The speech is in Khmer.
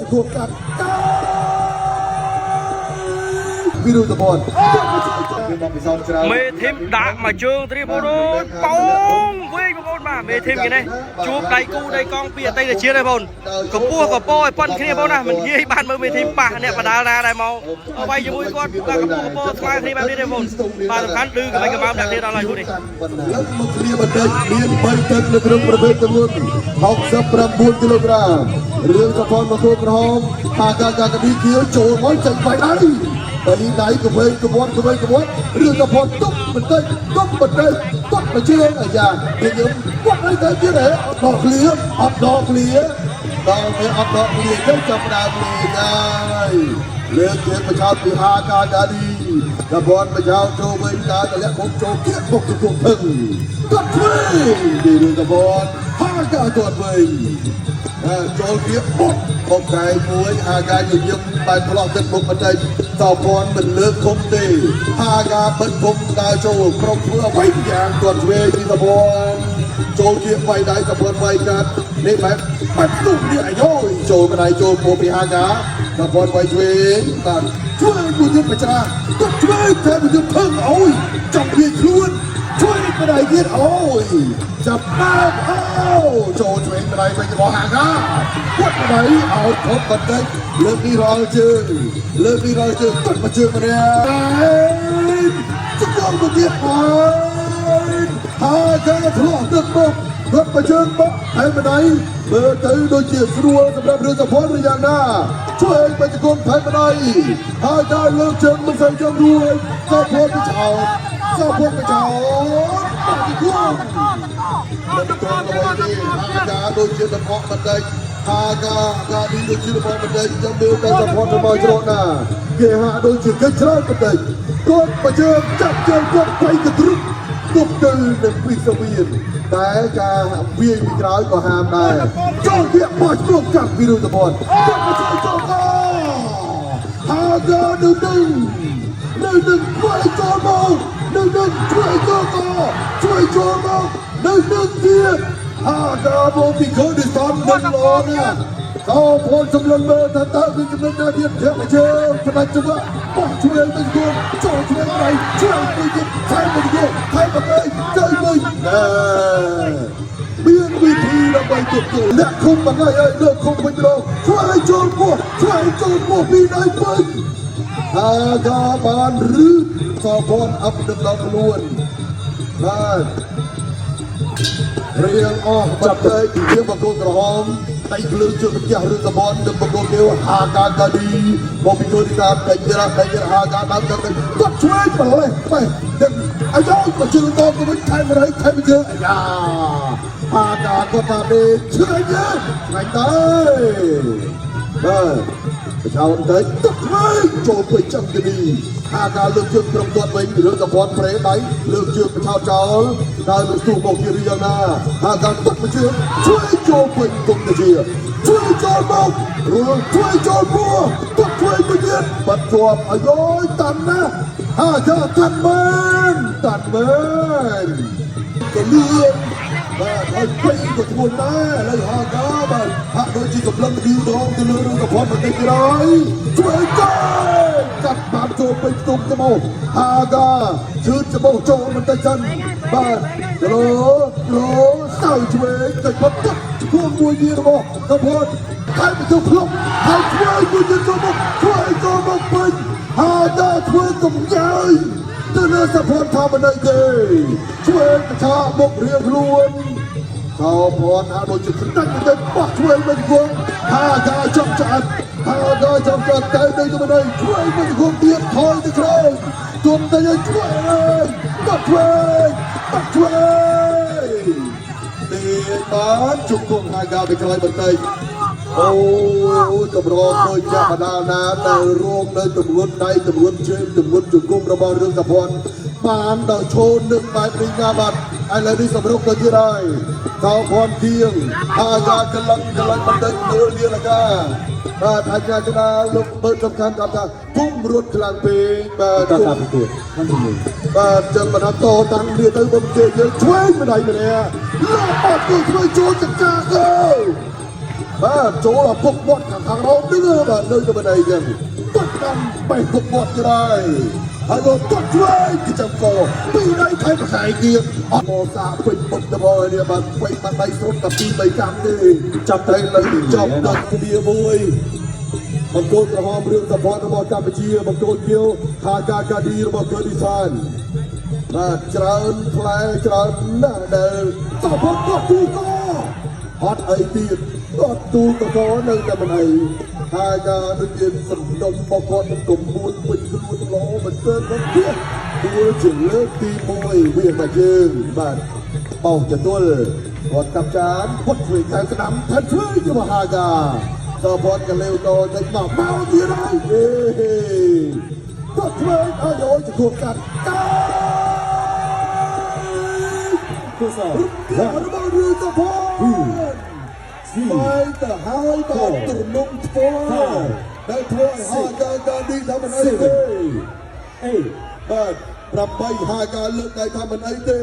ជង្គង់កាត់កាពីរុតបន មានបទពិសោធន៍ច្រើន មេធីមដាក់មកជើងត្រៀមបងអូនប៉ងវិញបងប្អូនបាទមេធីមគេនេះជួបដៃគូដៃកង់ពីអតីតជាតិហើយបងកពស់កពោឲ្យប៉ុនគ្នាបងណាមិនងាយបានមើលមេធីមប៉ះអ្នកបដាលណាដែលមកវាយជាមួយគាត់បាទកពស់កពោស្មើគ្នាបែបនេះទេបងបាទសំខាន់ឌឺកបីកម្រើមដាក់គ្នាដល់ហើយគូនេះ លើកមកគ្នាបន្តិចមាន3ទឹកនៅក្នុងប្រភេទទម្ងន់69គីឡូក្រាមរឿងសផនមកគោក្រហមហាកាកាកឌីគៀវចូលមកចេញបៃដៃបៃដៃកវែងកវត្តកវែងកវត្តរឿងសផនទប់បន្តិចទប់បន្តិចទប់មកជើងអាយ៉ាគេខ្ញុំគាត់ឲ្យទៅទៀតហ៎អត់ដកឃ្លៀអត់ដកឃ្លៀដល់ពេលអត់ដកឃ្លៀទៅចាប់ដើមលេងហើយលើកជាបចោតពីហាកាកាឌីដបនបចោតចូលវិញតើតលាក់មុខចូលគៀកមុខជង្គង់ថឹងគាត់ឆ្វេងពីរឿងដបនហាកាគាត់វិញអើចូលគៀកបុកបុកកែមួយហាកាញញឹមបែបផ្លោះទឹកមុខបន្តិចតពនមិនលើកគុំទេហាកាបិទគុំដើរចូលក្រុមធ្វើអ្វីយ៉ាងគាត់ឆ្វេងពីដបនចូលគៀកបៃដៃដបនបៃកាត់នេះបែបបែបស្ទុះនេះអាយយចូលម្ដាយចូលពោពីហាកាដបនបៃឆ្វេងបាទជួយមួយទៀតបច្រាគាត់ឆ្វេងតែមួយទៀតថឹងអូយចង់វាខ្លួនជួយម្ដាយទៀតអូយចាប់ដើមអូចូលឆ្វេងម្ដាយវិញរបស់ហាកាគាត់ម្ដាយឲ្យធំបន្តិចលើកនេះរាល់ជើងលើកនេះរាល់ជើងគាត់មកជើងម្នាក់ជង្គង់មួយទៀតហើយហាកាធ្លាក់ទឹកមុខគាត់មកជើងបកហើយម្ដាយមើលទៅដូចជាស្រួលសម្រាប់រឿងសភ័នឬយ៉ាងណាជួយបច្ចុប្បន្នថៃម្ដាយហើយដល់លើកជើងមិនសូវចង់រួចសភ័នទៅចោលសភ័នទៅចោលបច្ចុប្បន្នមិនតន់អ្វីទេហាកាដូចជាតំអកបន្តិចហាកាកានេះដូចជាតំអកបន្តិចចាំមើលតែសភ័នទៅមកច្រកណាគេហាក់ដូចជាកិច្ចច្រើនបន្តិចគាត់មកជើងចាប់ជើងគាត់បៃកទ្រុកទប់ទៅនឹងពីសវៀនតែការវាយពីក្រោយក៏ហាមដែរចូលវាបោះឈ្មោះកាត់ពីរុតបនគាត់មកជួយចូលកហាកានៅនឹងនៅនឹងធ្វើឲ្យចូលមកនៅនឹងជួយចូលកជួយចូលមកនៅនឹងទៀតហាកាមកពីខូឌីស្ថាននឹងល្អណាស់កោផនសម្លឹងមើលថាតើមានចំណុចណាទៀតធាក់ជើងផ្ដាច់ចង្វាក់បោះឆ្វេងទៅគោចូលឆ្វេងដៃឆ្វេងមួយទៀតថែមទៅគោថែមទៅទៅវិញណែមានវិធីដើម្បីទប់ទល់អ្នកឃុំមកហើយឲ្យលើកឃុំវិញម្ដងជួយឲ្យចូលពោះជួយឲ្យចូលពោះពីដៃពេញហាកាបានឬសពនអបដឹកដល់ខ្លួនបាទ រៀងអស់បាត់ទៅជាបង្គោលក្រហមដៃភ្លើងជើងផ្ទះឬកបននិងបង្គោលគេវហាកាកាឌីមកពីជួយតាមដៃរះដៃហាកាដើមទៅគាត់ឆ្វេងប្រលេះបេះដឹងអាយយមកជើងតទៅវិញថែមរៃថែមជើងអាយ៉ាហាកាគាត់ថាទេឆ្ងាញ់ទេឆ្ងាញ់ទៅបាទបចោលទៅទឹកឆ្វេងចូលពេញចឹងទៅនេះហាកាលើកជើងក្រុមគាត់វិញរឿងកបនប្រេដៃលើកជើងបចោលចោលដល់លោកស្ទូមកជារឿងយ៉ាងណាហាកាទឹកមកជើងជួយចូលពេញគុំទៅជាជួយចូលមករួលជួយចូលពោះទឹកជួយទៅទៀតបាត់ជាប់អាយយតាន់ណាហាកាតាន់មែនតាន់មែនក៏លឿនបាទហើយពេញក៏ធ្ងន់ដែរឥឡូវហាកាបាទហាក់ដូចជាកម្លាំងឌីវដងទៅលើរឿងកផុតបន្តិចក្រោយជួយចូលកាត់បានចូលពេញខ្ទង់ទៅមកហាកាជឿនច្បោះចូលបន្តិចសិនបាទក្លោក្លោសៅឆ្វេងទៅផុតទឹកឈួងមួយទៀតរបស់កផុតហើយទៅផ្លុកហើយឆ្វេងមួយទៀតចូលមកជួយចូលមកពេញហាកាធ្វើកំញើយទៅលើសភនធម្មន័យទេឆ្វេងកឆាមុខរៀងខ្លួន សោភ័ណ្ឌហាក់ដូចជាខ្នាច់ទៅបោះឆ្វេងវិញគង់ហាកាចំឆ្អិតហាកាចំឆ្អិតទៅទៅទៅឆ្វេងវិញគង់ទៀតថយទៅក្រោយទុំទៅឆ្វេងបាត់ឆ្វេងបាត់ឆ្វេងទេបានជង្គង់ហាកាទៅក្រោយបន្តិចអូកម្រឃើញចាប់បដាលណាទៅរោងនៅទម្ងន់ដៃទម្ងន់ជើងទម្ងន់ជង្គង់របស់រឿងសភ័ណ្ឌបានដល់ឈោនឹងបែបនេះណាបាទឥឡូវនេះសម្រុកទៅទៀតហើយសោភ័ណ្ឌគៀងហាកាកលឹងកលឹងបន្តិចមើលលាលកាបាទអាចារ្យចដាលោកបើសំខាន់ថាគុំរត់ខ្លាំងពេកបាទ តការប្រកួតក្នុងជំនួយ បាទចឹងបណ្ដាតតាំងវាទៅបំជេយើងឆ្វេងម្ដាយម្នាក់លោកអត់ទៅធ្វើចូលចកាទៅ បាទចូលដល់ពុកមាត់ខាងខាងរោមនេះបាទនៅតែមិនអីចឹងទាត់តាមបេះពុកមាត់ទៀតហើយហើយក៏ទាត់ឆ្វេងគឺចាំកពីរដៃថែមខ្សែទៀតអត់មកសាពេញបុកទៅមកនេះបាទពេញបាត់ដៃស្រុតតែពីរបីកម្មទេ ចាប់ទៅ តែលើចប់ដល់គ្នាមួយបង្គោលក្រហមរឿងសភ័នរបស់កម្ពុជាបង្គោលខៀវហាកាកាឌីរបស់គឺឌីស្ថានបាទច្រើនផ្លែច្រើនណាស់ដែលសភ័នក៏ទូកអត់អីទៀតអត់ទូកកនៅតែមិនអីហើយកាដូចជាសំដុំរបស់គាត់នឹងកំពួនពេញខ្លួនល្អមិនទើបទៀតដួលជាលើកទី1វាមកជើងបាទបោកចតុលគាត់កាប់ចានពុតឆ្វេងខាងស្ដាំថិតឆ្វេងជាមហាកាសភ័នកលេវតតិចមកមកទៀតហើយអេគាត់ឆ្វេងអើយអូយជគួកាត់កា គូស ររបស់រឿងសភ័ន បាយទៅហើយបាទទ្រនំថ្ពាល់ដែលធ្វើឲ្យហាកាកាឌីថាមិនអីទេ 8 បាទ8ហាកាលើកដៃថាមិនអីទេ